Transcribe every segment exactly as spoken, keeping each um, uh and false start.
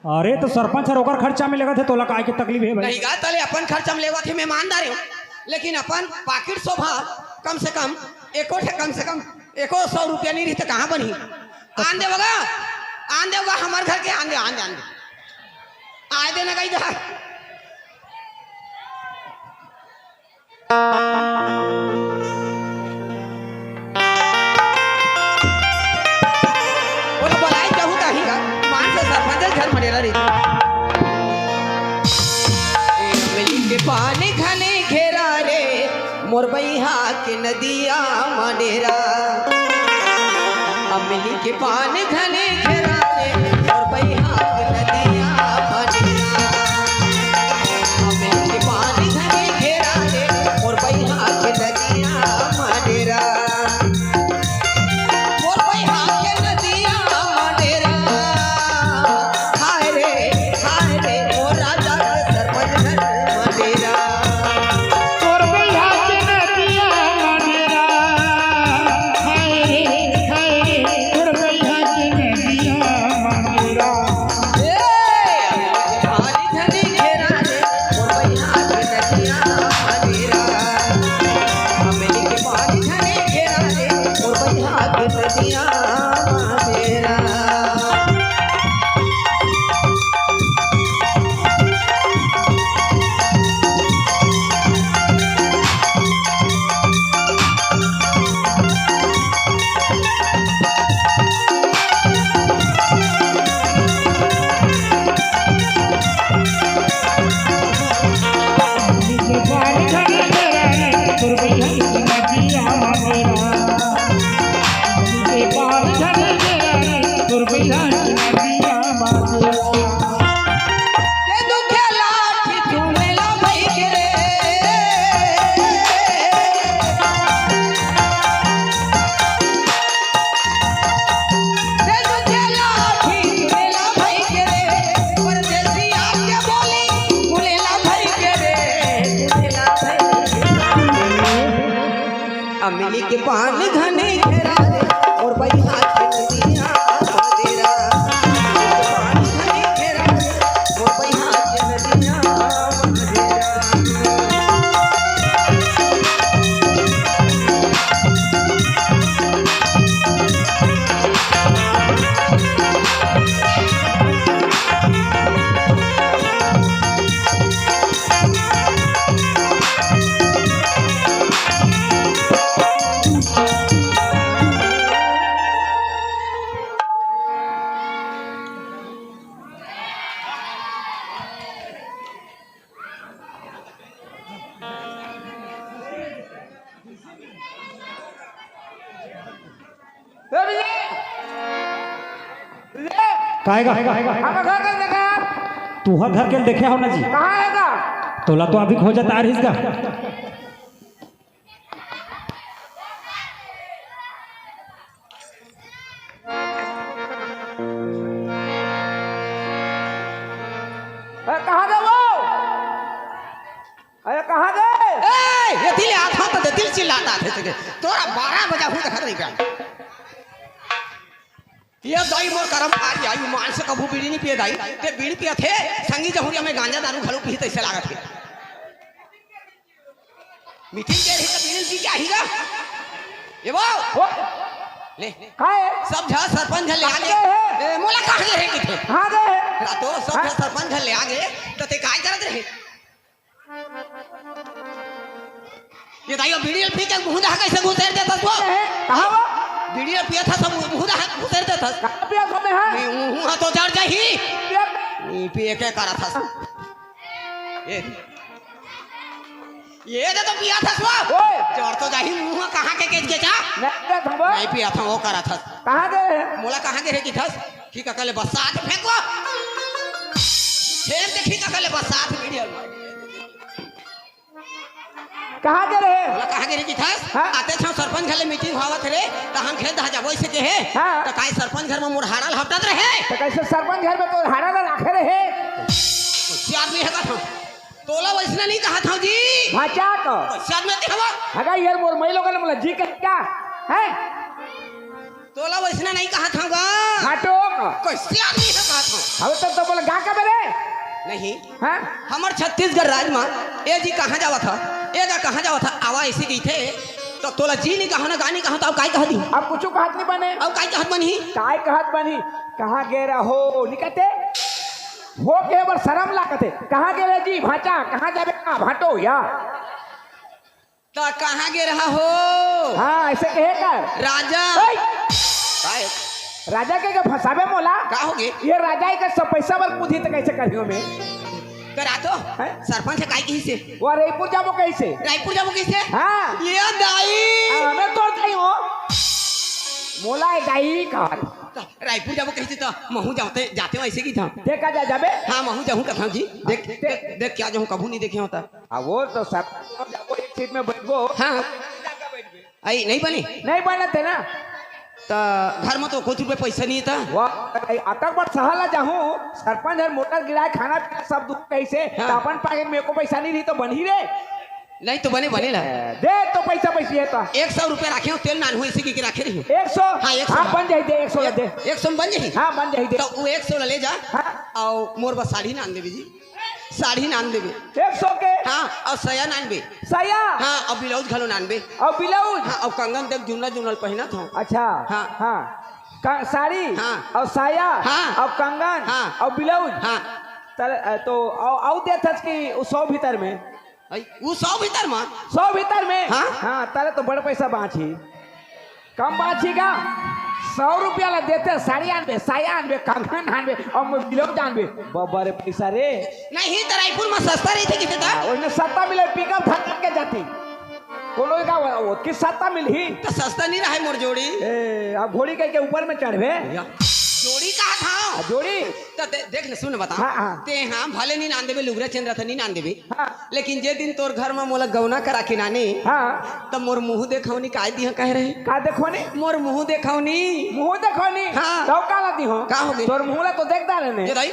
अरे, तो सरपंच हर ओकर खर्चा में लेगत हे, तोला काय के तकलीफ हे भाई? नहीं गा, तले अपन खर्चा में लेवत हे, मैं ईमानदार हूँ, लेकिन अपन पाकिट शोभा कम से कम एको ठे, कम से कम एको सौ रुपया नहीं रही तो कहाँ बनही? आन दे बगा, आन दे बगा, हमर घर के आन दे, आन दे, आन दे, आय दे ना गई दा। ओला बलाए जाहू ताही गा, मान से सरपंच घर मडेरा रे। ए, अमली के पान घने घेरा रे, मोर बइहा के नदिया मडेरा। अमली के पान घने घेरा रे, मोर बइहा के नदिया मडेरा। अमली के पान घने घेरा रे, मोर बइहा के नदिया मडेरा। मोर बइहा के नदिया मडेरा। हाय रे, हाय रे, मोर राजा के सरपंच घर मडेरा। तोर बइहा के नदिया मडेरा। हाय रे, हाय रे, तोर बइहा के नदिया मडेरा। ए, पानी घनी घेरा रे, मोर बइहा के नदिया मडेरा। अमली के पानी घनी घेरा रे, मोर बइहा के नदिया मडेरा। अमली के पान घने घेरा रे, मोर बइहा के नदिया मडेरा। अमली के पान घने घेरा रे, मोर बइहा के नदिया मडेरा। ए भैया! भैया! काय गा? हमर घर के देखा यार। तुहर घर के देखे हो ना जी? कहाँ हे गा? तोला तो अभी खोजत आ रहिस गा। अरे कहाँ गे वो? अरे कहाँ गे? ए, ये दिल आता तो दिल चिल्लाता थे तुझे। तोरा बारह बजा हूँ देखा नहीं क्या? ये दाई मोर करम आ जाई, मान से कभू बीड़ी नहीं पिए दाई। ते बीड़ी पिए थे, संगी जहुरिया में गांजा दारू घलो पी तैसे लागत हे। मीटिंग के रही तो बीड़ी पी के आही गा। ये वो। वो। ले। काय? सब झा सरपंच झा ले आ ले। कहाँ गे हे? ए, मोला कहाँ गे हे किथे? कहाँ गे हे? रातो सब हाँ? झा सरपंच झा ले आ गे, तो ते काय करत रहे? ये दाइयो बीड़ी पी के मुंह दहा कैसे घुसेर देथस वो? कहाँ वो? बीड़ी पिए था सब मुंह दहा घुसेर देथस। कहाँ पिया था मैं, हाँ? ये मुंह तो जड़ जाही। पिया। ये पिए के करत हस। ये, ये दे तो पिया था वो। ओए। जड़ तो जाही मुंह कहाँ के केच केचा? नहीं पिया था वो। नहीं पिया था वो करत हस। कहाँ गे हे? मोला कहाँ गे हे किथस? ठीक अकले बस्सात फेंकवा। फेंक दे ठीक अकले बस्सात बीड़ी। कहाँ गे रहे? बोला, कहाँ गे रहे किथस? हाँ? आते छाव सरपंच घर ले मीटिंग होवत रे, तहन खेत दहा जाबो इसे के हे। हाँ। त काय सरपंच घर में मोर हाड़ा ल हपटत रहे? त कैसे सरपंच घर में तो हाड़ा ला राखे रहे? होशियार नहीं है का था? तोला वैसने नहीं कहा था जी। भाचा को। होशियार में ते हवा। हगा यार मोर मई लोगन मोला जी कह क्या? हैं? तोला वइसना नइ कहत हंव गा। घाटो का। कइसे आदमी हे कहत हंव? अबे तब तो बोला गा का बे रे? नहीं। हाँ? हमर छत्तीसगढ़ राज म ए जी कहाँ जावत ह, ए गा कहाँ जावत ह, आवा अइसे कहिथे, त तोला जी नइ कहंव न, गा नइ कहंव, त अउ काय कह दिहूं? अब कुछू कहत नइ बने। अउ काय कहत बनही? काय कहत बनही? कहाँ गे रहो? नइ कहते? हो के बर सरम लागथे। कहाँ गे रहे जी? भांचा। कहाँ जाबे? हाँ, भांटो या। त कहाँ गे रहा हो? हाँ, अइसे कहे कर। राजा। ओए! काय? राजा के का फंसाबे मोला? का होगे? ये राजा के सब पइसा बर कूदही त कइसे करही मैं? करा तो। हैं? सरपंच ह काय कहिसे? वो रइपुर जाबो कहिसे? रइपुर जाबो कहिसे? हाँ। ये दाई। हाँ, मैं तोर दाई हंव। मोला ए दाई कहत। त रइपुर जाबो कहिसे त महूं जाते, जाते हंव अइसे कहिथंव। देखा जा जाबे। हाँ, महूं जाहूं कथंव जी। देख, देख। देख, देख क्या जाहूं, कभू नइ देखे हंव त। हाँ, वो तो सब जाबो, एक सीट में बइठबो। हाँ। अई, नइ बने? नइ बनत हे ना। त घर म तो एको रुपया पइसा नइ हे त। वाह, अतक बड़ सहर ला जाहूं, सरपंच हर मोटर गिराय, खाना पीना सब दूहूं कहिसे, हाँ। त अपन पाकेट में एको पइसा नइ रही त बनही रे। नहीं तो बने, बने ला। ए, दे तो पइसा, पइसा हे त। एक सौ रुपया राखे हंव, तेल नानहूं अइसे कहिके राखे रहे हंव। एक सौ? हाँ, एक सौ। हाँ, बन जाही दे, एक सौ ला दे। एक सौ म बन जाही? हाँ, बन जाही दे। त वो एक सौ ला ले जा। हाँ। अउ मोर बर साड़ी नान देबे जी। साड़ी नान देबे। एक सौ के? हाँ, अउ साया नानबे। साया? हाँ, अउ ब्लाउज घलो नानबे। अउ ब्लाउज? हाँ, अउ कंगन देख जुन्ना जुन्ना ल पहिनत हंव। अच्छा। हाँ। हाँ। का-, साड़ी? हाँ। अउ साया? हाँ। अउ कंगन? हाँ। अउ ब्लाउज? हाँ। तले, अ, तो अउ, अउ देथस कि वो सौ भीतर में? अई, वो सौ भीतर म? सौ भीतर में? हाँ। हाँ, तले तो बड़ पइसा बांचही। कम बांचही का? सौ रुपया ला देते, साड़ी आनबे, साया आनबे, कंगन आनबे, अउ मोर ब्लाउज आनबे। बब्बा रे पइसा रे। नहीं, त रइपुर म सस्ता रहिथे कहिथे त। हाँ, ओइसने सस्ता मिले, पिकअप धर के जाती। कोनो का वो, वो कि सस्ता मिलही? त सस्ता नइ रहय मोर जोड़ी। ए, अब घोड़ी कहिके ऊपर में चढ़बे। भइया, जोड़ी कहत हंव। आ, जोड़ी? त दे-, देख न, सुन बता। हाँ, हाँ। तें हा भले नइ नान देबे, लुगरा चेंदरा त नइ नान देबे। हाँ। लेकिन जे दिन तोर घर म मोला गौना करा के लाने, हाँ। त मोर मुहूं देखउनी काय दिहंव कहे रहे? का देखउनी? मोर मुहूं देखउनी। मुहूं देखउनी? हाँ। तब काला दिहंव? का होगे? तोर मुहूं ला तो देख डारेंव। ये दाई।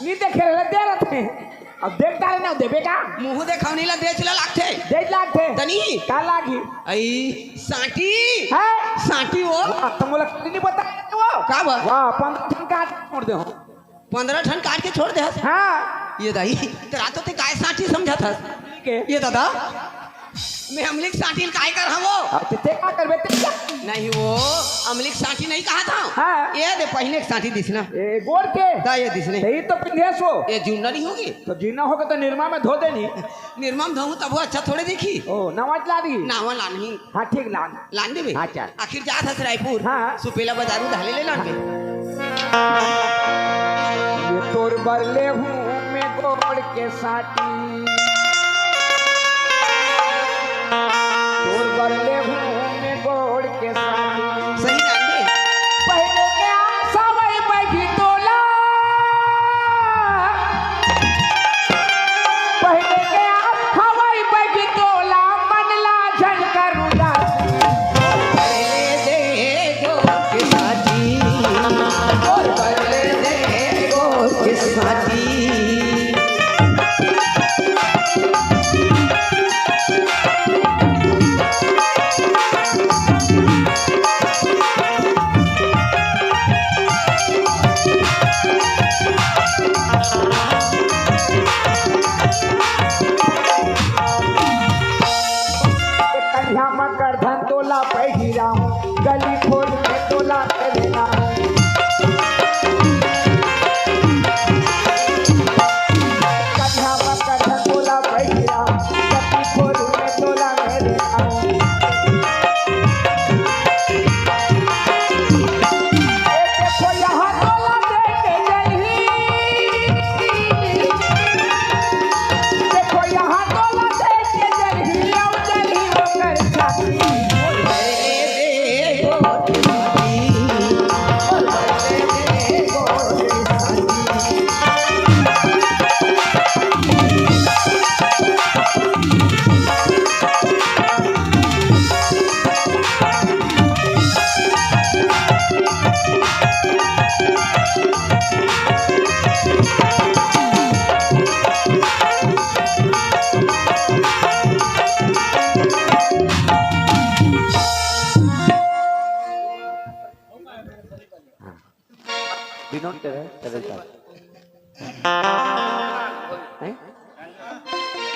नइ देखे रहे, दे रहिथे। अब देख डारेंव, देबे का? मुहूं देखउनी ला देच ला लागथे। देच लागथे। तनी। का लागही? अई, सांटी। हाँ। सांटी वो। वाह, त मोला कभी नइ बताय वो। का बा? वाह, पंद्रह ठन काट के छोड़ दे हंव। पंद्रह ठन काट के छोड़ दे हस? हाँ। ये दाई, त रातो तें काय सांटी समझत हस? के? ये दादा, मैं अमली के सांटी ल काय करहूं वो? अब ते, ते का करबे, ते का? नहीं वो, अमली के सांटी नइ कहत हंव। हाँ। ये दे पहिने के सांटी दिस ना। ए, गोड़ के? त ये दिस ने। त ये तो पिंधे हस वो। ये जुन्ना नइ होगे? त जुन्ना होगे त निरमा में धो दे नी। निरमा में धोहूं तब वो अच्छा थोड़े दिखही। ओ, नवा ला दिही। नवा लानही। हाँ, ठीक, लान। लान देबे? हाँ, चल। आखिर जात हस रइपुर, हाँ। सुपेला बजारू धाले ले लान दे। ये तोर बर ले हूँ मैं गोड़ के सांटी। तोर बर ले हूँ मैं गोड़ के सांटी। सही लान दे। पहले के आ सवई बगी तोला। पहले के आ हवई बगी तोला, मन ला झन कर उदासी। पहले दे गोड़ के सांटी, और पहले दे गोड़ के सांटी। हैं?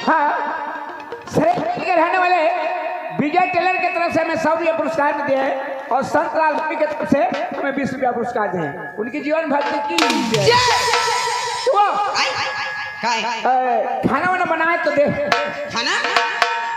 हाँ, सरेठी के रहने वाले विजय टेलर की तरफ से हमें सौ रुपया पुरस्कार भी दिए हैं और संत लाल भाई की तरफ से हमें बीस रुपया पुरस्कार दिए हैं। उनकी जीवन भक्ति की जय। तो वो, काय? काय? अ, खाना वाना बनाए तो दे। खाना?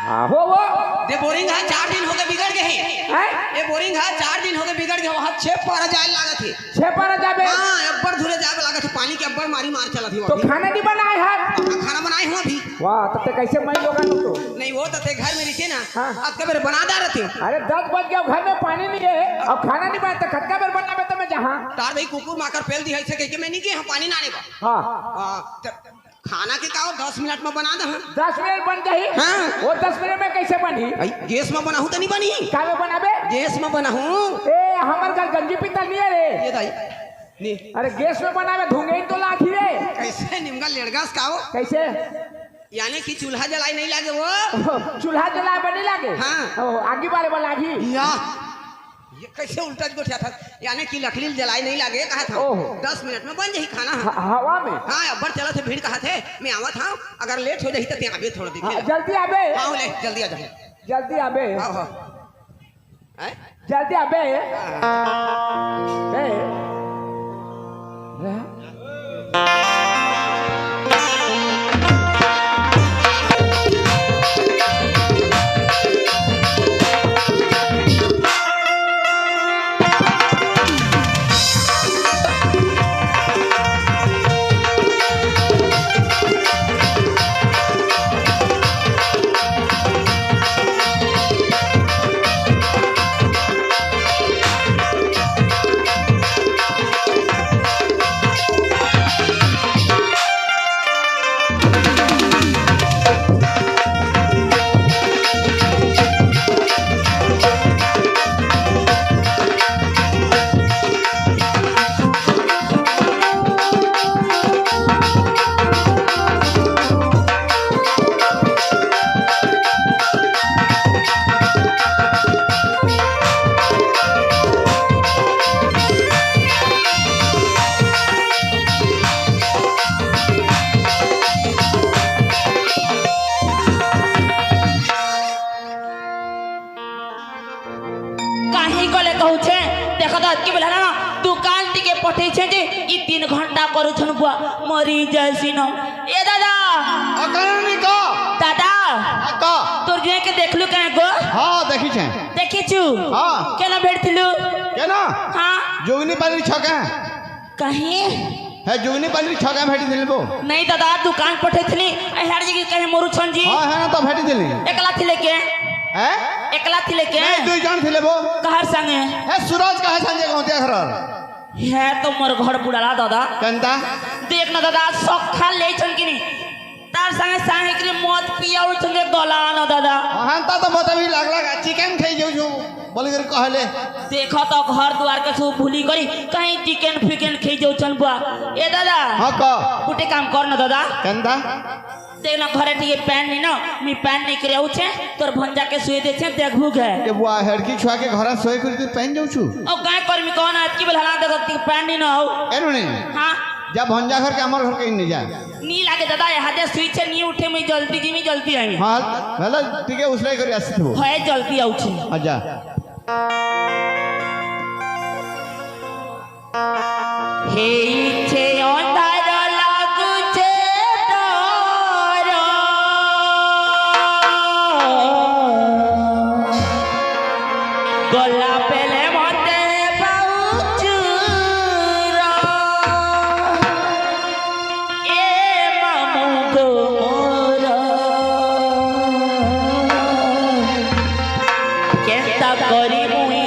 हाँ, हो, हो। दे बोरिंग हा, चार दिन हो गए बिगड़ गए हैं। हैं? ये बोरिंग हा, चार दिन हो गए बिगड़ गए, वहाँ छह पारा जाए लागत है। छह पारा जाबे? हाँ, अब्बड़ धुरे जाबे लागत है, पानी के अब्बड़ मारी मार चलत है तो अभी। खाना नहीं बनाए है? हाँ, खाना बनाए हूँ अभी। वाह, तो ते कैसे मैं लोगन तो? नहीं, वो तो ते घर में रहिते ना, हाँ। अब कबे बना दा रहते। अरे, दस बज गया, घर में पानी नहीं है, अब खाना नहीं बनाए तो कतका बेर बनाबे तो मैं जहाँ। तार भाई कुकुर माकर पेल दी है, इसे कह के मैं नहीं गया, हम पानी ना आने बा। हाँ। हाँ, तो खाना के का हो, दस मिनट में बना दे, हाँ। दस मिनट बन जाही? हाँ। वो दस मिनट में कैसे बनही? भाई, गैस में बनाहूँ तो नहीं बनी? का में बनाबे? गैस में बनाहूँ। ए, हमर घर गंजी पीतल नहीं है रे। ये दाई, नहीं। अरे, गैस में बनाबे, धुंगई तो लागी रे। कैसे निमगा लेड़गास का हो? कैसे? यानी कि चूल्हा जलाई नहीं लागे वो? चूल्हा जलाए बर नहीं लागे? हाँ। ओ, आगी बारे बर लागी? या। ये कैसे उल्टा गोठिया था? यानी कि लकड़ी जलाई नहीं लागे, कहा था। ओहो। दस मिनट में बन जाही खाना। ह-, हवा में? हाँ, अब्बड़ चलत है भीड़, कहा थे, मैं आवत हाँ, अगर लेट हो जाही तो ते आबे थोड़ा देखे हाँ, ला। जल्दी आबे। हाँ, ले, जल्दी आ जाओ। जल्दी आबे। हाँ, हाँ। हैं? जल्दी आबे। हाँ। ए। काहे को ले कहू छे? देखो तो अतकी बेला ना दुकान टिके पठे छे जे ई तीन घंटा करू छन बुआ मरी जासी न। ए दादा। अकरनी का? दादा। का? तोर जुए के देखलू कहे गो? हाँ, देखी छे। देखी छु? हाँ। केना भेटथिलू? केना? हाँ। जोगनी पाली छके। कहीं? हे जुगनी पाली छके भेटी दिलबो। नहीं दादा, दुकान पठे थली। ए हर जगह कहे मोरू छन जी। हाँ, है ना तो भेटी दिली। एकला थिले के? हैं? एकला थिले के? नहीं, दुई जन थिले बो। कहर संगे? हे सूरज कहे संगे कहते हर। हे तो मोर घर बुड़ाला दादा। कंता? देख ना दादा, सखा ले छन कि नहीं? तार संगे साहेब के मत पियाऊ छन के गला न दादा। हाँ, ता तो मत अभी लाग लाग चिकन खाई जाऊ छु। बोली कर कहले। देखो तो घर द्वार के सब भूली करी, कहीं चिकन फिकन खाई जाऊ छन बुआ। ए दादा। हाँ, का? कुटे काम कर न दादा। कंदा? देख ना घरे टिके पैन नहीं ना, मी पैन नहीं करे आऊ छे, तोर भंजा के सुई दे छे, देखबू घे। ये बुआ हेड़की छुआ के घरा सोए कर तू पैन जाऊ छु। ओ गाय कर मी कौन अतकी बेला हला देखो टिके पैन नहीं ना हो। एनु नहीं। हाँ। जा भंजा घर के हमर घर के नहीं जा। नी लागे दादा, यहाँ दे सुई छे, नी उठे, मैं जल्दी जी, मैं जल्दी आई। हाँ, भले ठीक है, उसने करी आसी तू। है जल्दी आऊ छे। अच्छा। हे इच्छे अंधार लागू छे डर। गला पेले मते पाउचुरा। ए मामू गो मोर, केन्ता करी मुई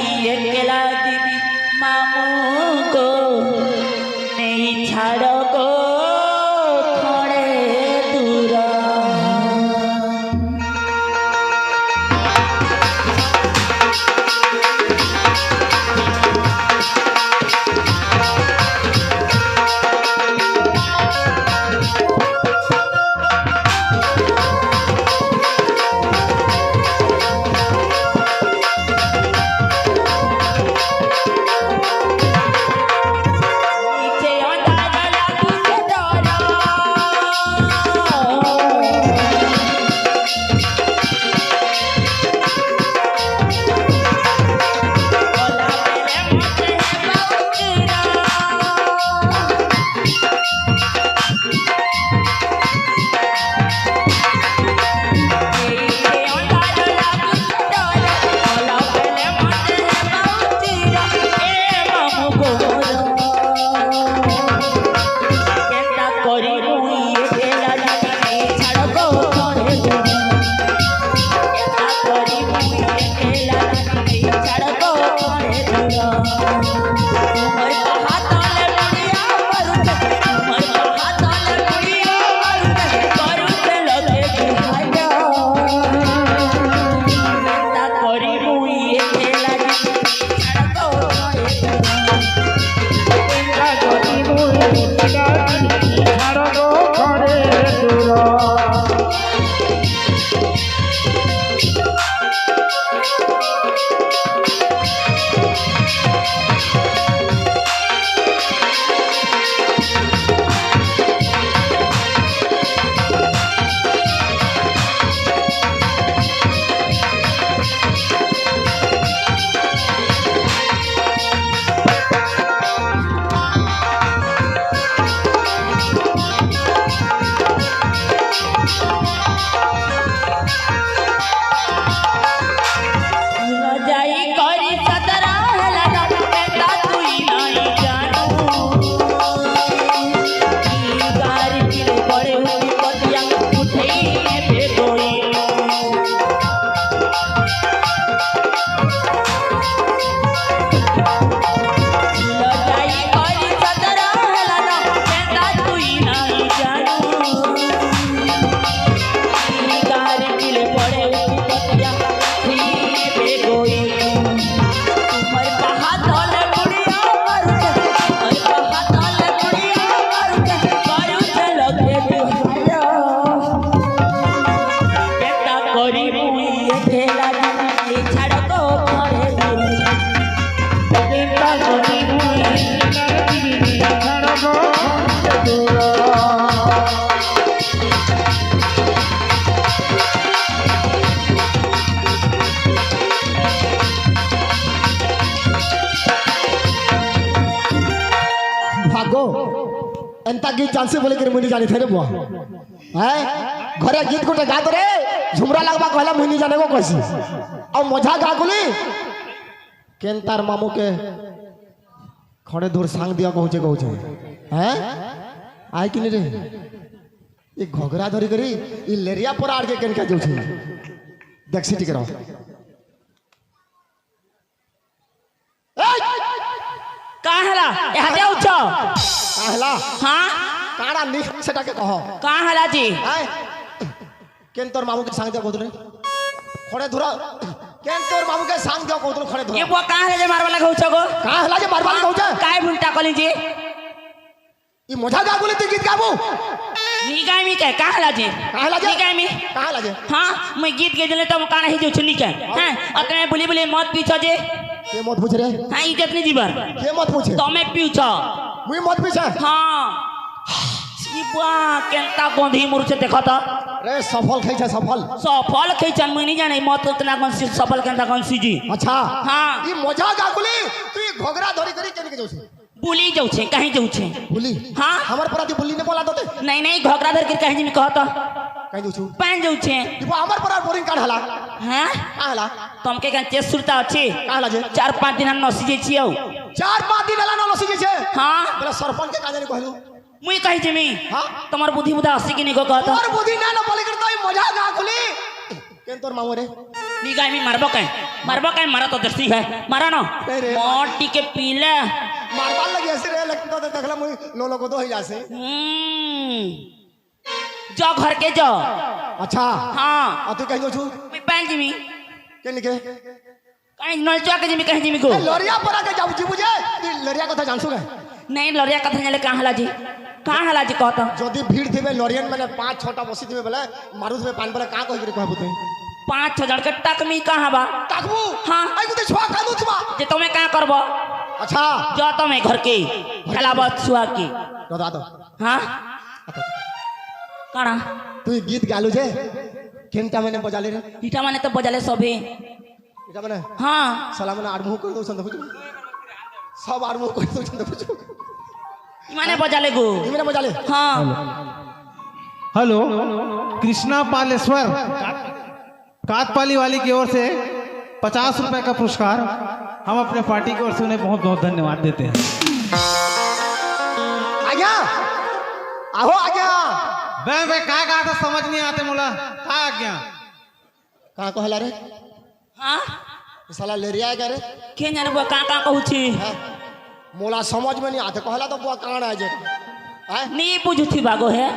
डांस बोले के मुई नी जानी थे रे बुआ। हैं? घरे गीत गोटे गात रे, झुमरा लगबा कहला मुई नी जाने को कइसे। अउ मोझा गागुली, केंतार मामू के खड़े धुर सांग दिया कहूचे कहूचे। हैं? आय कि नहीं रे? ये घोघरा धरी करी, ये लेरिया पर आड़ के केन का जोछे। देख सीटी करो। ए! का हला? यहाँ दे उठो। का हला? हाँ? काड़ा निक सेटा के कहो। का हला जी? आय। केन तोर मामू के सांग दिया कोतरे? खड़े धुरा। केन तोर मामू के सांग दिया कोतरे खड़े धुरा? ये बुआ का हला जे मारवा लगे उठो गो? का हला जे मारवा लगे उठो? काय भुलटा कली जी? ई मोझा गागुली तू गीत गाबू? नी गाइमी के, का हला जे? का हला जे? नी गाइमी। का हला जे? हाँ, मैं गीत गे जले तो काना ही जो छुनी के। हैं, अतने बुली बुली मत पीछो जे। के मत पूछ रे? हाँ, इज्जत नहीं जीवन। के मत पूछे? तो मैं पीछो। मुई मत पूछे? हाँ। ई बुआ, केंता गोंधी मुरुचे देखा था। रे, सफल खैछे, सफल। सफल खैछन, मुई नहीं जाने, मत उतना कौन सी सफल केंता कौन सी जी। अच्छा। हाँ। ई मोझा गागुली, तू ई घोघरा धरी करी केन के जोछे? बुली जाउछे, कहीं जाउछे। बुली? हाँ। हमर परा ती बुली ने बोला दो ते। नहीं, नहीं, घोघरा धर के कहीं जिमी कहत। कहीं जाउछू? पहन जाउछे। देखो, हमर परा बोरिंग कार्ड हला। हैं? का हला? तुमके कहीं चेस सुरता अच्छी? का हला जे? चार पाँच दिन हम नसी जे छियो। चार पाँच दिन हला न नसी जे छे? हाँ। बोला सरपंच के का जाने कहलू? मुई कहीं जिमी। हाँ? तुम्हार बुद्धि बुधा हसी की नहीं को कहत। तुम्हार बुद्धि ना ना बोले करता ही मजा ना खुली। केन तोर मामू रे? नी गाइमी मारबो काई? मारबो काई? मारा तो दस्ती है। मारा ना। नहीं रे। मोटी के पीले। मारबार लगी ऐसे रे, लेकिन तो देखला मुई लो लो को दो ही जासे। हम्म। जाओ घर के जाओ। अच्छा। हाँ। और तू कहीं जो छू? मैं पहन जिमी। केन के? कहीं नलचुआ के जिमी, कहीं जिमी को। ए, लरिया पर आके जाऊ जी बुझे। तू लरिया कथा जानसु के? नहीं, लरिया कथा जाने कहाँ हला जी? कहाँ हला जी कहता? जदी भीड़ थिबे लरियन में पाँच छटा बसी थिबे बोले, मारुत में पान बोले, कहाँ कहि करे कहबू तू? पाँच छह जन के तक मी कहाँ बा? तकबू? हाँ। आई कुते छुआ कानू थिबा। जे तुम्हें कहाँ करबो? अच्छा। जो तुम्हें घर के, खिलाबो छुआ के। बता दो। हाँ? काना? तू गीत गालू जे? केंटा मैंने बजा ले रे? ईटा मैंने तो बजा ले सभी। इटा मने? हाँ। साला मने आड़मुँह कर दो, संत कुछ। सब आड़मुँह कर दो, संत कुछ। इमाने बजा ले गो। इमाने बजा ले। हाँ। हेलो, कृष्णा पालेश्वर, कातपाली वाली की ओर से पचास रुपए का पुरस्कार हम अपने पार्टी की ओर से उन्हें बहुत बहुत धन्यवाद देते हैं। आज्ञा, आहो आज्ञा। बे, बे, का कहा था, समझ नहीं आते मोला, का आज्ञा? कहाँ को हला रे? हाँ? साला लेरिया है क्या रे? के जाने बुआ का का कहू छी? हैं? मोला समझ में नहीं आते, कहला तो बुआ कान आ जे। हैं? नहीं बुझू थी बागो है।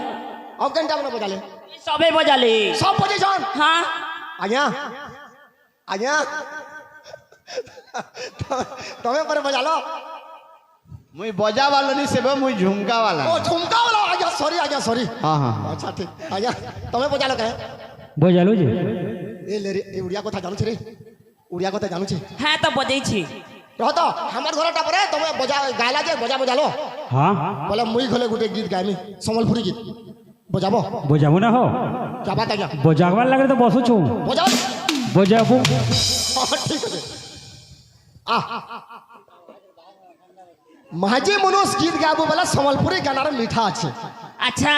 अब घंटा बना बजा ले। सबे बजा ले। सब पोजीशन। हाँ। आज्ञा। आज्ञा। तमे पर बजा लो। मुई बजा वाला नहीं से बे, मुई झुमका वाला। ओ, झुमका वाला। आज्ञा, सॉरी, आज्ञा, सॉरी। हाँ, हाँ, हाँ। अच्छा, ठीक। आज्ञा, तमे बजा लो कहे? बजा लो जी। ए, लेरिया, ए, उड़िया कथा जानू छे रे? उड़िया कथा जानू छे? हाँ, तो बजई छी। रह तो, हमर घर टापरे, तमे बजा, गायला जे, बजा, बजा लो। हाँ। बोले, मुई घले गुटे गीत गायमी, संबलपुरी गीत। बजाबो? बजाबो ना हो। क्या बात है क्या? बजागवा लगे तो बसो छो। बजाओ। बजाबो। हाँ, ठीक है। आ। महाजी मनुष गीत गाबू वाला संबलपुरी गाना रे मीठा छे। अच्छा।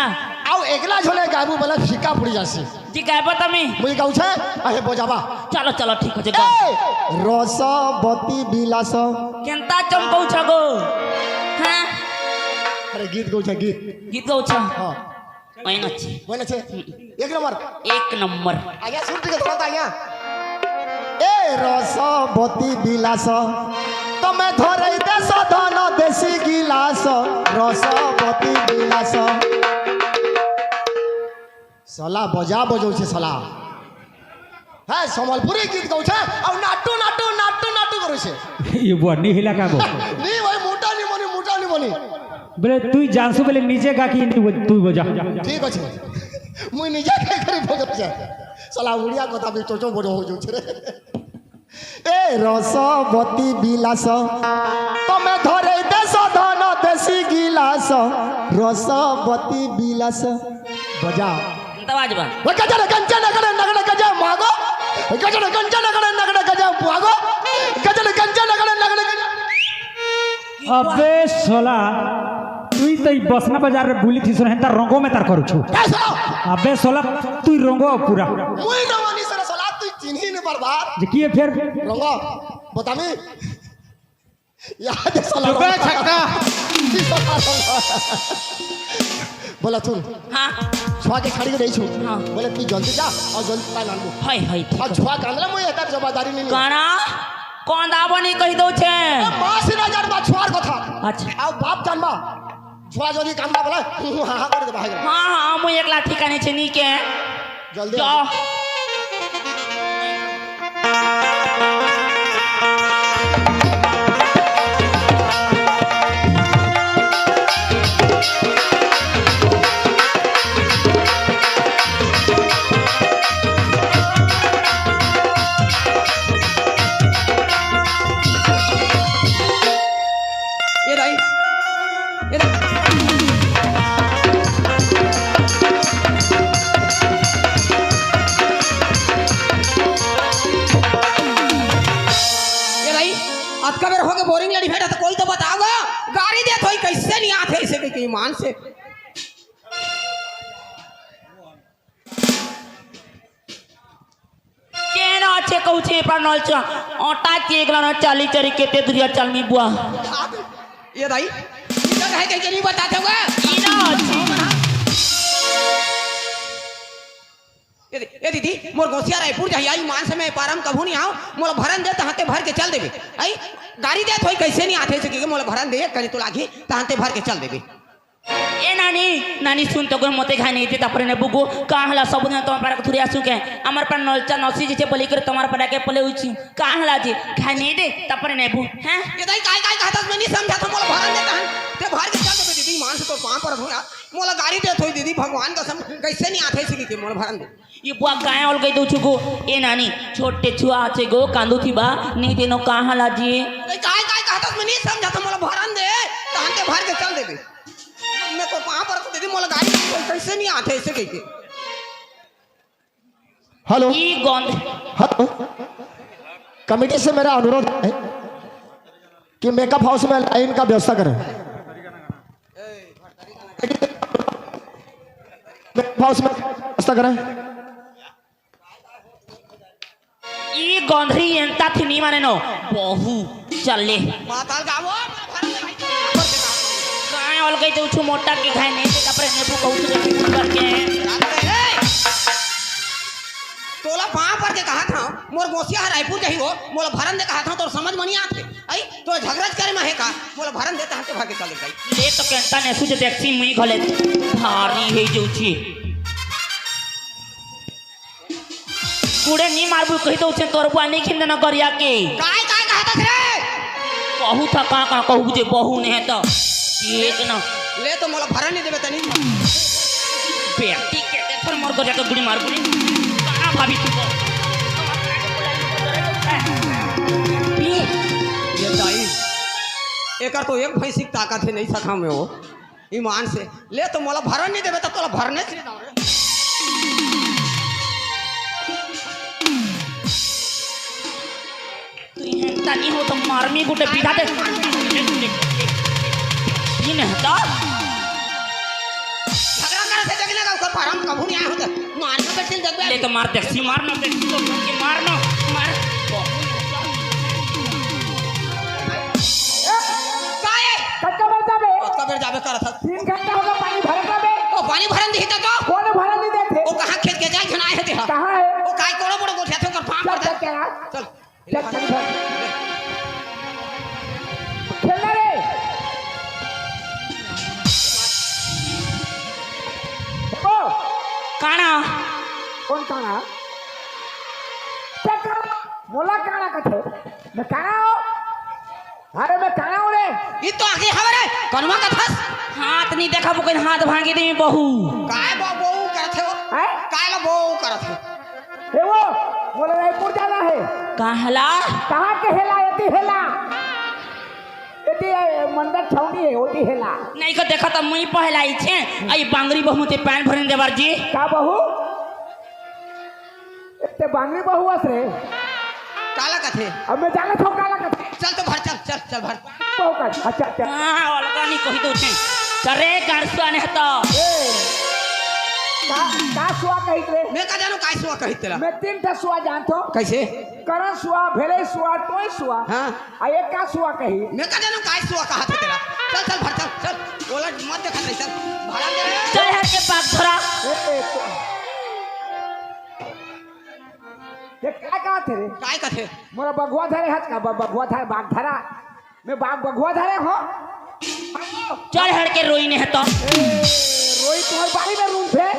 आओ एकला झोले गाबू वाला फीका पड़ी जासी। जी गाबो तमी। मुझे गाऊ छे, अहे बजाबा। चलो, चलो, ठीक हो जाएगा। ए, रसवती बिलास। केंता चमकौ छगो? हाँ? अरे गीत गाऊ छे, गीत। गीत गाऊ छे? हाँ। ओइन अच्छी। बोले छे, एक नंबर। एक नंबर। आज्ञा सुर टिके थोड़ा ता आज्ञा। ए रसवती बिलास, तमे धरई देस धन देसी गिलास, रसवती बिलास। साला बजा बजाऊ छे साला। हाँ, संबलपुरी गीत गाऊ छे, अउ नाटू, नाटू, नाटू, नाटू करू छे। ये बुआ नी हिला का गो? नी भाई, मोटा नी बनी, मोटा नी बनी। बोले, तुई जानसु बोले, निजे गा कि नी, तुई बजा। ठीक अच्छे। मुई निजे के करी बजाऊ छे। साला उड़िया कथा भी चोचो बड़ो हो जाऊ छे रे। ए रसवती बिलास, तमे धरे देस धन देसी गिलास, रसवती बिलास। बजा। अंत बाजबा। ओ गजल कंचन नगड़ नगड़ गजा मागो। गजल कंचन नगड़ नगड़ गजा मागो। गजल कंचन नगड़ नगड़ गजा। अबे सोला। तुई तो ई बसना बाजार रे बुली थी सुन, हेंता रोंगो में तार करू छु। ए, सोला। अबे सोला, तुई रोंगो पूरा। मुई रोंगो नहीं सर, सोला, तुई चिन्ही नहीं बर्बाद। जे किए फिर? रोंगो, बतामी। याद है सोला चुप है, रोंगो। छक्का। बोला सुन। हाँ। छुआ के खड़ी नहीं छु। हाँ। बोले, "तू जल्दी जा और जल्दी पाए लान दो।" हाय, हाय, ठीक और है। छुआ कांदला मुई एकर जवाबदारी नहीं। काना? कौन दाबो नहीं कही दो छे? ए, माँ से ना जान बा, छुआर को था। अच्छा। अब बाप जान बा। छुआ जो नहीं कांदला बोला, हाँ, हाँ, कर दे बाहर। हाँ, हाँ, मुई एकला ठिकाने छे नहीं के। जल्दी जा। आ। ए दाई, ए दाई। ए दाई, अतका बेर होगे बोरिंग लड़ी भेटा त कोई तो बताओ गा। गारी देत होई कइसे नहीं आथे अइसे कहिके ईमान से। केन आछे कहू छे पर नलचा, ओटा के एकला न चाली चरी केते दुरिया चलमी बुआ। ए दाई, इधर है कहिके नहीं बताते हुआ। ई ना आछे। ए दे-, ए दीदी, मोर गोसिया रायपुर जहिया, ईमान से मैं पारम कभू नहीं आऊं, मोला भरन दे, तहां ते भर के चल देबे। आई, गारी देत होई कइसे नहीं आथे अइसे कहिके, मोला भरन दे, करी तो लागी, तहां ते भर के चल देबे। ए नानी, नानी सुन तो गो मोते घाय नहीं दे, तापरे ने बुगो, का हला सब दिन तोमार पर थुरिया सुके, अमर पर नलचा नसी जे बलि करे तोमार पर के पले उची, का हला जे, घाय नहीं दे, तापरे ने बु, हैं? ए दाई, काय, काय कहत हस, मैं नहीं समझा था, मोला भरन दे, तहां ते भर के चल देबे दीदी, ईमान से तोर पांव परत हूं यार। मोला गारी देत होई दीदी, भगवान कसम, कइसे नहीं आथे अइसे कहिके मोला भरन दे। ये बुआ काय ओल गई दो छुगो, ए नानी, छोटे छुआ आछे गो, कांदू थी बा, नहीं देनो का हला जी। ए, काय, काय कहत हस, मैं नहीं समझा था, मोला भरन दे, तहां ते भर के चल देबे। मैं तो पांव परत हूं दीदी, मोला गारी देत होई कइसे नहीं आथे अइसे कहिके। हेलो। ई गंध। हेलो। कमेटी से मेरा अनुरोध है कि मेकअप हाउस में लाइन का व्यवस्था करें। मेकअप हाउस में व्यवस्था करें। ई गंधरी एंता थी नहीं माने नो। बहु चले। माताल गावो। काय ओल गई तो छु मोटा के घाय नहीं दे, तापरे ने बु कहू छु करके। तोला पांव पर के कहा था, मोर गोसिया ह रायपुर जही हो, मोला भरन दे कहा था, तोर समझ म नहीं आथे। आई, तो झगड़ा करे में है का? मोला भरन दे, तहां ते भर के चल देबे। ले तो केंता ने सुझ देखसी मुई घले भारी हे जौची। कुड़े नी मारबू कही दो छे तोर बुआ नी खिंदे न गरिया के। काय, काय कहत हस रे? कहू था का, का कहू जे बहू ने है तो। एक ना। ले तो मोला भरन नहीं देबे तनी। बेटी के देखो मोर गरिया के गुड़ी मार गुड़ी। कहां भाभी तू को? ये दाई, एकर तो एक भैंसी के ताकत है, नहीं सका में हो। ईमान से ले तो मोला भरन नहीं देबे, तो तोला भरने से नहीं रे। तू इहें तनी हो तो मारमी गुटे पीठा दे। ये नहीं तो। झगड़ा करे से जगले का ऊपर भरम कभू नहीं आया होता। मार के बेटी देख ले तो मार, देखसी मार ना, देखसी तो मार ना, मार। काय? कतका बेर जाबे? कतका बेर जाबे करत हस? तीन घंटा होगे पानी भरत रहे। ओ पानी भरन दिही त तो? कोन भरन नहीं देथे? ओ कहां खेत के जाय झन आए हे तेहा? कहां हे? ओ काय कोड़ो बड़ो गोठिया थे ओकर फांक चल, पड़ता। चल के आ। चल। चल, पानी भर। खेलना रे। ओ। काना? कोन काना? ते काना? मोला काना कथे? मैं काना हो? अरे मैं काना हूं रे। ई तो आगे हवे रे, कनुआ कथस। हाथ नहीं देखा, वो कहीं हाथ भांगी दे बहू। काय बो-, बो करत हे वो? हैं? काय ला बो करत हे? हे वो, मोला रायपुर जाना हे। कहां ला? कहां के हेला, एती हेला। एती, ए, मंदर छावनी हे, ओती हेला। नहीं को देखा तो मुई पहला ही छे। आई बांगरी बहू ते पैन भरन देवर जी। का बहू? ते बांगरी बहू अस रे। काला कथे? अब मैं जाना था काला कथे। चल तो भर, चल, चल, चल भर। बहू का, अच्छा, अच्छा। हां, अलगा नहीं कही दो छे। करे गाड़ सुआ ने तो। ए, का, का सुआ कहित रे? मैं का जानूं काय सुआ कहित तेला? मैं तीन ठा सुआ जानथों। कैसे? करन सुआ, भेलई सुआ, टोंय सुआ। हाँ। आ एक का सुआ कही? मैं का जानूं काय सुआ कहा थे तेला? चल, चल, भर, चल, चल। ओला मत देखा नहीं, चल। भाड़ा दे रे। चल हर के बाग धरा। ए, ए, तो ये काय कहा थे रे? काय कथे? मोला बघुआ धरे हस का? ब-, बघुआ धरे, बाघ धरा। मैं बाघ बघुआ धरे हो। चल हर के रोई ने तो। ए, रोई तुम्हारे बारी में रूम थे।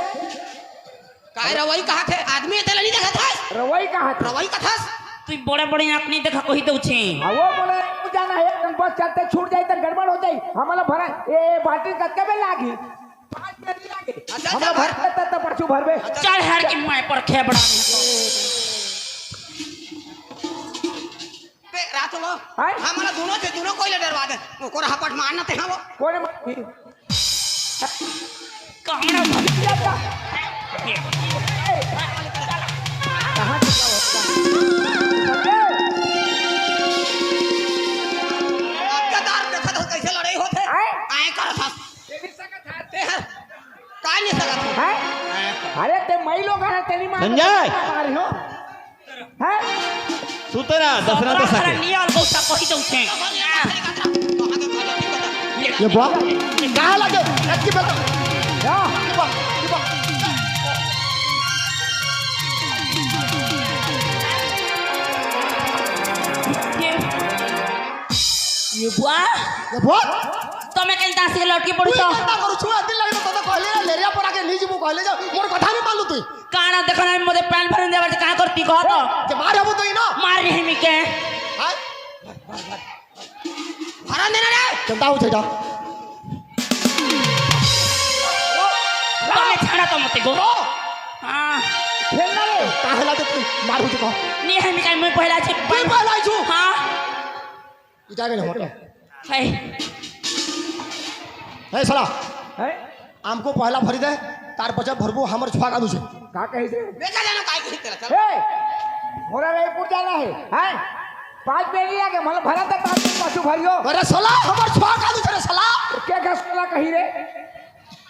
काय रवई कहा थे? आदमी तेला नहीं देखा था? रवई कहा थे? रवई कथस? तू बड़े बड़े आँख नहीं देखा कोई तो छे। हाँ, वो बोले, "तू जाना है, तुम बस चलते छूट जाए तो गड़बड़ हो जाए। हमारा भरा, ए, ए, बाल्टी कतका में लागी?" पाँच में नहीं लागे। अच्छा, हमरा अच्छा, भर भर। देता तो परसों भरबे। अच्छा। चल हर के मैं पर खेबड़ा में। बे, रात हो। हैं? हमला दोनों से दोनों कोई ले डरवा दे। वो कोरा हपट मारना ते हम। कोने मार? कामड़ा भर। कहाँ से क्या होता है? अब क्या दार देखा था कैसे लड़ाई होते? हैं? आए कर था। ते नहीं सकत हस। ते हर काय नहीं सकत हस? हैं? अरे ते मई लोग हैं, तेरी माँ संजय! मारी हो। हैं? सुते ना, दसरा तो सके। नियल गौसा कही तो उठे। ये बुआ, कहाँ लगे? एक की बेटा। क्या? ये बुआ, ये बुआ। ये, ये बुआ? ये बुआ? तो मैं कहीं दासी के लौट के पड़ू तू तो? ये बंदा करू छुआ, दिल लगे तो, तो कहले ना, लेरिया पर आके नीचे वो कहले जा, मोर कथा नहीं मानू तू। काना देखो ना, मोदे पैन भरन देवर से कहाँ करती कहो तो? ए, जे मार हबो तो ही ना। मार नहीं मिके। हाय। भरन देना रे। चलता हूँ छेटा। तो मैं छाड़ा तो मत को। हाँ। खेलना रे। काहे ला तो तू मार हो चुका। नहीं है मिका, मैं पहला छे। तू पहला ही छू। हाँ। ई जागे ना मोटा। है। है साला। है? हमको पहला भरी दे, तार बजब भरबो हमर छुआ का दूजे। का कही थे? बेटा जानो काय कही तेरा, चल। ए, मोरा रायपुर जाना है, हैं? पाँच बेरी आगे, मतलब, भरा था, पाँच दिन पाछू भरियो। अरे साला, हमर छुआ का दूजे रे साला। के का साला कही रे?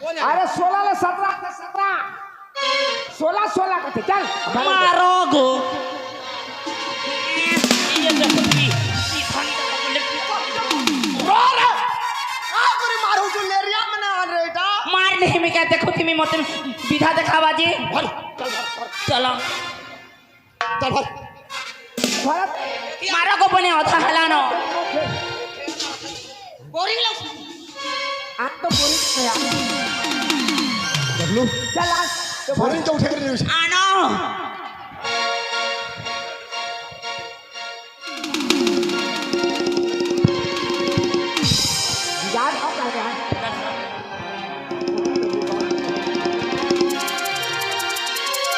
कौन है? अरे, सोलह ले सत्रह, सत्रह। सोलह, सोलह कथे, चल। मारो गो। ये देखो भी, ये खाली तो बोले। रो रे। आ, तोरी मारू जो लेरिया में ना आ रे बेटा। मार नहीं, मैं क्या देखो, तुम्हें मत विधा दिखावा जी। भर, चल, भर, भर। चलो। चल भाई। भरत। मारो को बने होता हलानो। बोरिंग लग। आज तो बोरिंग गया। देख लो। चल आज। तो बोरिंग तो उठे कर रही है। आनो। यार, अब आ गया।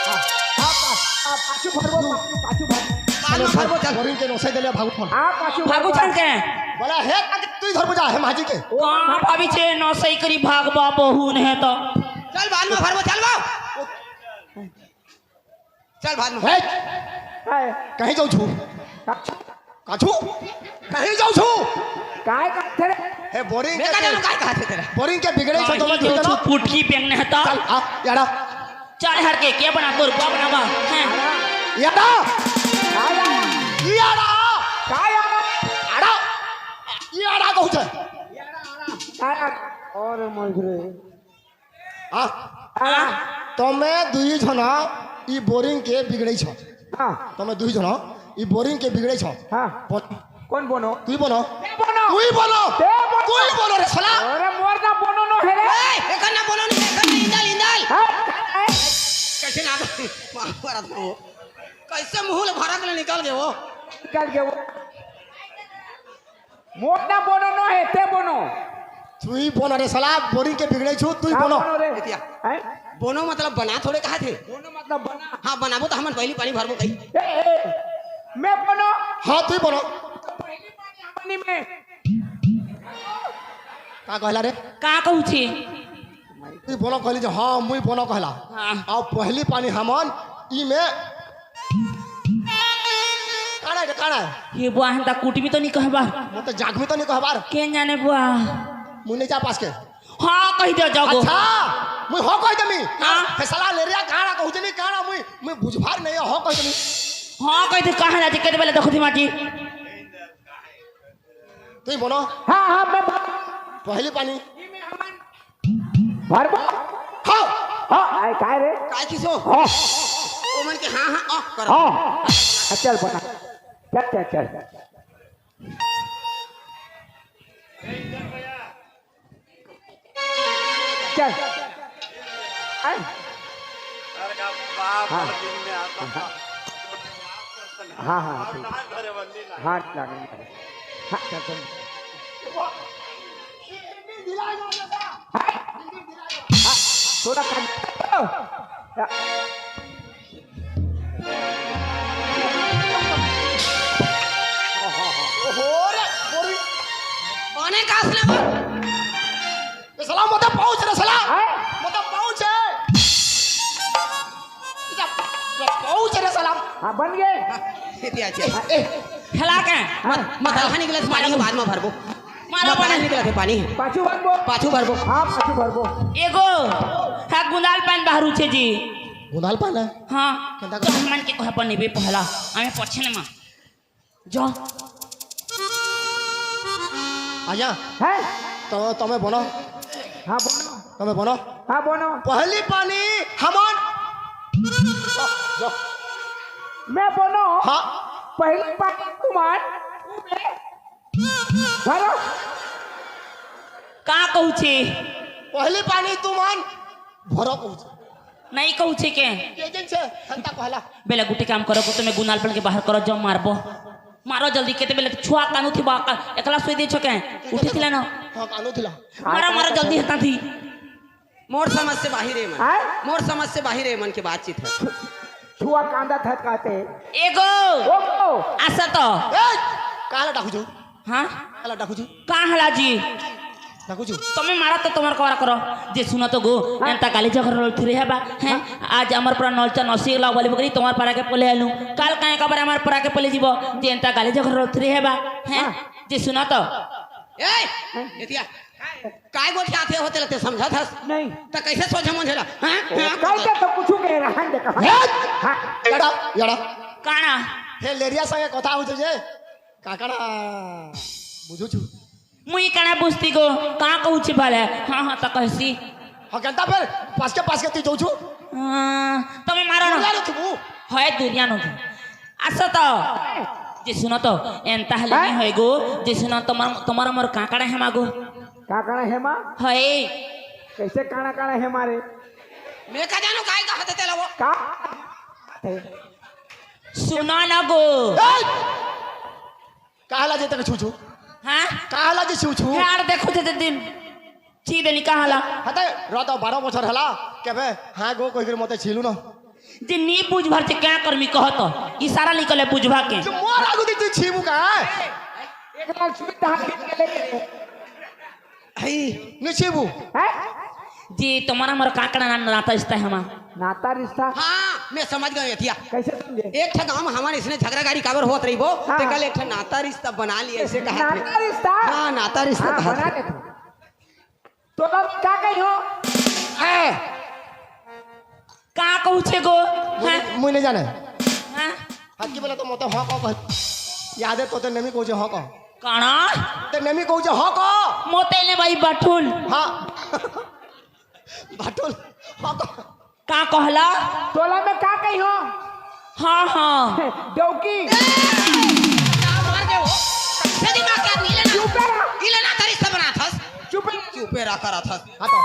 हाँ, आप, आप, आप पाछू भरबो, पाछू, पाछू भर। मार लो, भरबो, चल। बोरिंग के नोसे देले भागु फोन। आप पाछू भागु भरबो। चल के। बोला, "हे, ताकि तू इधर बुझा, हे माजी के।" कहाँ भाभी छे नोसे करी भागबा बहू ने तो। चल, बाद में भरबो, चल बा। चल, बाद में। हे! हाय। कहीं जाऊ छू? अच्छा। काछू? कहीं जाऊ छू? काय करथे रे? हे, बोरिंग मैं के का जानू काय कहा थे तेरा? बोरिंग के बिगड़े छो, कहीं तो मत जाऊ बिगड़ो। छू, पुटकी पेंगने हता। चल, आ, यारा। चल, हर के, के बना, तोर बुआ बनाबा? हैं? यारा। काय यारा? यारा। काय यारा? आड़ा। यारा कहू छे। यारा, आड़ा। काय यारा? और मंगरे। हाँ। हाँ। तमे दुई जना ई बोरिंग के बिगड़ै छ। हाँ। तमे दुई जना ई बोरिंग के बिगड़ै छ। हाँ। बन। कौन बनो? तुई बनो। ते बनो। तुई बनो। ते बनो। तुई बनो रे साला। अरे मोर ना बनो नो हे रे। ए, एखन ना बनो नी, एखन ना इंदल, इंदल। हाँ। कैसे ना मार मारत हो? कैसे मुंह ले भरक ले निकल गए वो? निकल गए वो। मोर ना बनो नो हे, ते बनो। तुई बनो रे साला, बोरिंग के बिगड़ै छु, तुई का बनो। बनो रे? एतिया। हैं? बनो मतलब बना थोड़े कहा थे? बनो मतलब बना। हाँ, बनाबो तो हमन पहली पानी भरबो कही। ए, ए, मैं बनो। हाँ, तुई बनो। पहली पानी हमनी में। का कहला रे? का कहू छी? तुई बनो कहली जे हाँ, मुई बनो कहला। हाँ। अब पहली पानी हमन ई में काड़ा है, काड़ा है। ये बुआ, हम ता कुटमी तो नहीं कहबा। मैं तो जागमी तो नहीं कहबार। के जाने बुआ? मुने जा पास के। हाँ कहि दे जाओ। अच्छा, मुई हो कहि देमी। हाँ। हे साला लेरिया काना कहू जनी काना मुई, मुई बुझभार नहीं हो कहि देमी। हाँ कहि दे, कहाँ जाती, केते बेले देखो दिमागी। तुम बोलो। हाँ, हाँ, मैं भर- पहली पानी। भरबो। हाँ। हाँ, आए, काय रे? काय किसो? हाँ। ओ मन के हाँ, हाँ, आ, कर। हाँ। हाँ, चल बना। चल, चल, चल। चल। आए। हाँ। हाँ, हाँ, ठीक। हाँ, लागल, लागल। हाँ, चल, चल। हाँ, हाँ, थोड़ा कम। ओहो रे, बोरी। पानी कास ले वो? ए साला, मोटा पाउच रे साला। हैं? मोटा पाउच है। इधर, ये पाउच रे साला। हाँ, बन गए। ए, ए, ए। खिला के। हाँ। मत, मत, हाँ, निकले से पानी के बाद में भरबो। मारो मत, पानी। निकले से पानी। पाछू भरबो। पाछू भरबो। हाँ, पाछू भरबो। एगो, हाँ, गुंदाल पान बाहर उछे जी। गुंदाल पान है? हाँ। केंता तो कर? हमन के कोहे पर निबे पहला, हमें पछे न मा। जा। आजा। हैं? तो, तमे बनो। हाँ, बनो। तमे बनो। हाँ, बनो। पहली पानी हमन। जा, जा। मैं बनो। हाँ। पहली पानी तुमान। भरो। का कहू छे? पहली पानी तुमान। भरो कहू छे। नहीं कहू छे के? ये दिन से हंता कहला। बेला गुटी काम करो को, तुम्हें गुनाल पन के बाहर करो, जाओ मारबो। मारो जल्दी, केते बेले छुआ कानू थी बा, का-, एकला सोई दे छो के? उठी थिला ना। हाँ, कानू थिला। मारो, मारो जल्दी हता थी। मोर समझ से बाहिर है मन। आय? मोर समझ से बाहिर है मन के बातचीत है। छुआ कांदा था कहते। एगो। ओगो। आसा तो। ए, काला डाकू जो। हाँ? काला डाकू जो। का हला जी? डाकू जो। तमे मारा तो तोमार करा करो। जे सुनो तो गो, हाँ। एंता गाली झगड़ा रोल थिरे है बा, हैं? हाँ। आज अमर पूरा नलचा नसी लाओ वाली बकरी तोमार पारा के पोले आलू। काल काहे का बारे अमर पारा के पोले जीवो, जे एंता गाली झगड़ा रोल थिरे है बा, हैं? हाँ। जे सुनो तो। ए, एतिया। काय गोठियाथे होते लगते समझत हस? नहीं। त कैसे सोझे मुझे ला? हाँ? ओ, हाँ? काय के तो कुछ कह रहा है, देखा। हे! हाँ। यड़ा, यड़ा। काना? हे लेरिया संगे कथा हो जे। काकड़ा बुझू छु। मुई काना बुझती गो, का कहू छी भले? हाँ, हाँ, त कहसी। हाँ, घंटा पर पास के पास के ती जाऊ छु। हाँ, तमे मारो ना। दुनिया नो थी वो। है दुनिया नो थी। आसो तो। जे सुनो तो, एंता हले हाँ? नहीं होएगो। जे सुनो, तोमार, तोमार मोर काकड़ा हेमा गो। काकड़ा हेमा? है। कैसे काना काना हेमा रे? मैं का जानू काय का हते तेला वो? का? सुनो ना गो। ए! काहला जे तक छू छू? हाँ? काहला जे छू छू? यार देखो जे दिन। ची देली काहला? हते, रत बारह बछर हला, केबे, हाँ गो, कोई फिर मते छीलू न। जे नी बुझ भर जे क्या करमी कहत, इशारा निकले बुझवा के। जो मोर आगू दी तू छीबू का? एक लाख सुई धान के ले। हई। नी छीबू। हैं? जी, तुम्हारा मोर काकड़ा ना, नाता रिश्ता है हमार। नाता रिश्ता? हाँ, मैं समझ गयो एतिया। कैसे समझे? एक ठे गांव में हमारे इसने झगड़ा गाड़ी काबर होत रही वो, हाँ। ते कल एक ठे नाता रिश्ता बना लिया, ऐसे कहा थे। नाता रिश्ता? हाँ, नाता रिश्ता हाँ, कहा बना थे। लेते। तोला मैं का कही हो? ए! का कहू छे गो? मुझे, हैं? मुझे नहीं जाने। हैं? हकी बोला तो मोते हाँ कह। याद है तोते नेमी कहू छे हाँ कह। काना? ते नेमी कहू छे हाँ कह। मोते ने भाई बठुल। हाँ। बठुल। हाँ कह। का कहला? तोला मैं का कही हो? हाँ, हाँ। डौकी। ना मार के हो। कैसे दिमाग के आदमी, इले ना। चुपे रह। इले ना तरी से बनाथस। चुपे रह। चुपे रह करथस। हाँ तो।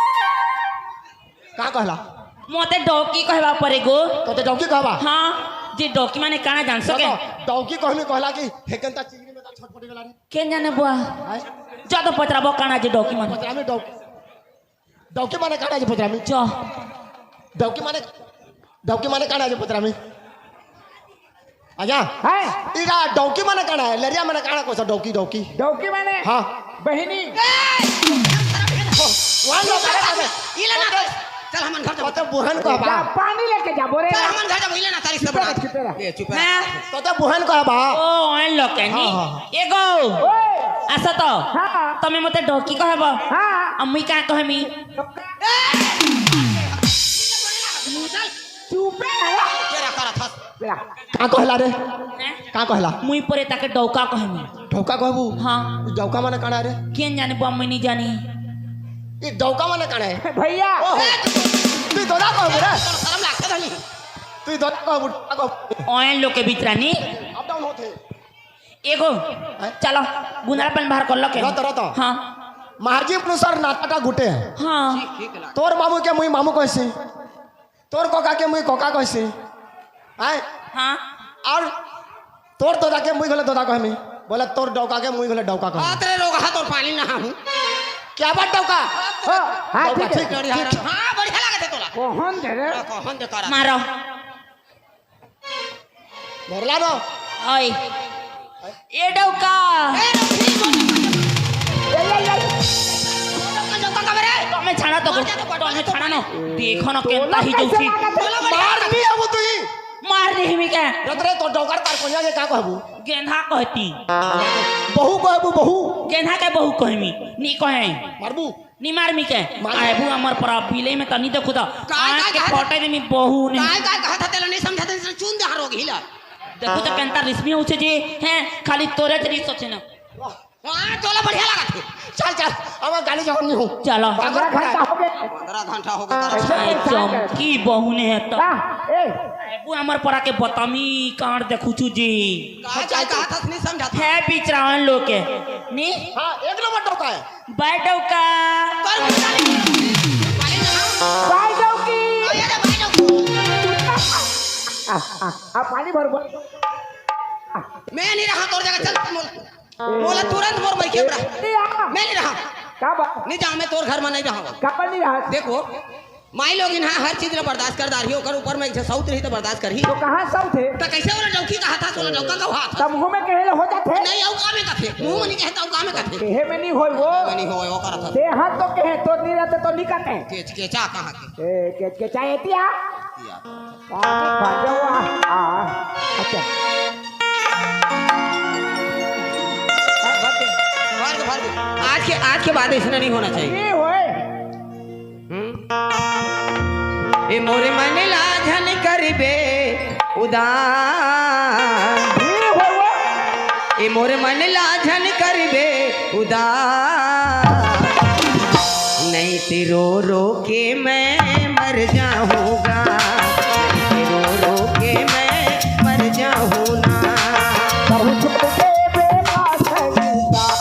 का कहला? मोते डौकी कहबा पड़ेगो। तोते डौकी कहबा? हाँ, जे डौकी माने काना जान सके। तो डौकी कहमी कहला कि हेकन ता चिंगरी में ता छटपटी वाला रे। केन जाने बुआ? हैं? जा तो पचराबो काना जे डौकी माने। पचरामी डौकी। डौकी माने काना जे पचरामी। जा। डौकी माने, डौकी माने काना जे पचरामी। आजा। हैं? इरा डौकी माने काना है, लेरिया माने काना को सा डौकी, डौकी। डौकी माने? हाँ। बहिनी। ए! वाह, लो, चल, चल, चल, इले ना। चल, हमन घर जा। तो बुहन को जा, बा। पानी लेके जा, बोरे। चल, हमन घर जा, इले ना, तारीख से चुप रह, बना। चुप रह। ए, चुप रह। हैं? तो, तो बुहन को बा। ओ, एन लोग के हाँ, नहीं। हाँ, हाँ। एगो। ओए। अइसे तो। हाँ। तमे मोते डौकी कहबो। हाँ। अम्मी का कहमी? चुपे रहो। तेरा करा था। का कहला रे? हैं? का कहला? मुई परे ताके डौका कहमी। डौका कहबू? हाँ। डौका माने काना रे? केन जाने बा, मुई नहीं जानी। ई डौका माने काना है? भैया। ओहो। तू दोदा कहबू रे? शर्म लागते नहीं। तू दोदा कहबू, डौका कहबू। ओए लोग के बीच रानी। Up down होते। एगो, हैं? चलो, गुंदरा पन बाहर कर लो के। रत, रत। हाँ। महाजी अनुसार नाताटा गुटे है। हाँ। तोर मामू के मुई मामू कहसी, तोर कोका के मुई कोका कहसी, हैं? हाँ। और तोर दोदा के मुई घले दोदा कहमी, बोले तोर डौका के मुई घले डौका कहमी। हाथ रे रोग, हाथ और पानी ना हूँ। क्या बात डौका? हाँ, हाँ, डौका, ठीक है। ठीक, बढ़िया ठीक। हाँ, बढ़िया लगे थे तोला। कौन दे रे? कौन दे करा? मारो। भरला ना। ओए। ए डौका। ए, डौकी बोल। ए, ए, ए। डौका, डौका का बरे? तो मैं छाना तो, मर जा तो, तो मैं छाना ना। देखो ना, केंता ही कैसे डौकी। मार नहीं है वो तो ही। मार नहीं मी के। रत रे, तो डौका तार कोनिया के का कहबू? गेंधा कहती। बहू कहबू, बहू। गेंधा के बहू कहमी। नी कहे। मारबू। नी मार मी के। मार। आबू हमर परा बिले में तनी देखू तो। काय, आँख काय, के काय? फटे दे मी बहू ने। काय, काय कहत हते ला नहीं समझत हते, चुन दे हरो घिला। देखू तो केंता रिश्मी उछे जी, हैं, खाली तोरे जरी सोचे ना। हाँ, तोला बढ़िया लागत है। चल, चल, अब गाली जवान नहीं हूँ। चलो। पंद्रह घंटा हो गए। पंद्रह घंटा हो गया। ऐसे आई परेशान कर। चमकी बहू ने है तो। का? ए। आबू हमर परा के बतमी कांड देखू छु जी। काय, काय कहत हस नहीं समझत। है बिचरावन लोग के। नी? हाँ, एक नंबर डौका है। बाय डौका। कर मुंडा नहीं। पानी ना। बाय डौकी। अरे रे, बाय डौकी। आ, आ, आ, पानी भर, भर। मैं नहीं रहा तोर जगह, चल, मोला, मोला तुरंत मोर भाई के बरा। ए, आ। मैं नहीं रहा। का बा? नहीं जाऊँ, मैं तोर घर में नहीं रहा। का बा नहीं रहा? देखो, माई लोग इन्हा हर चीज ला बर्दाश्त कर डारही, ओकर ऊपर में एक ठे सौत रही तो बर्दाश्त करही। तो कहाँ सौत है? तो कैसे ओला डौकी कहा था, ओला डौका कहा था? तब मुंह में कहे ले हो जाते। नहीं, अउ का में कथे? मुंह में नहीं कहता, अउ का में कथे? कहे में नहीं होय वो। नहीं होय, वो करत हस। ते हाथ तो कहे, तो नहीं रहते तो नहीं कहते। केच केचा कहाँ के? ए, केच केचा एतिया। एतिया। पानी भर जाओ, आ, आ। अच्छा। भर दे, भर दे। आज के, आज के बाद ऐसा नहीं होना चाहिए। ये होए। हम्म? ए मोरे मन ला झन करिबे उदास। ए मोरे मन ला झन करिबे उदास। नहीं ते रो रो के मैं मर जाऊंगा। नहीं ते रो रो के मैं मर जाऊंगा। बहुत छोड़ के बेबस इंसान।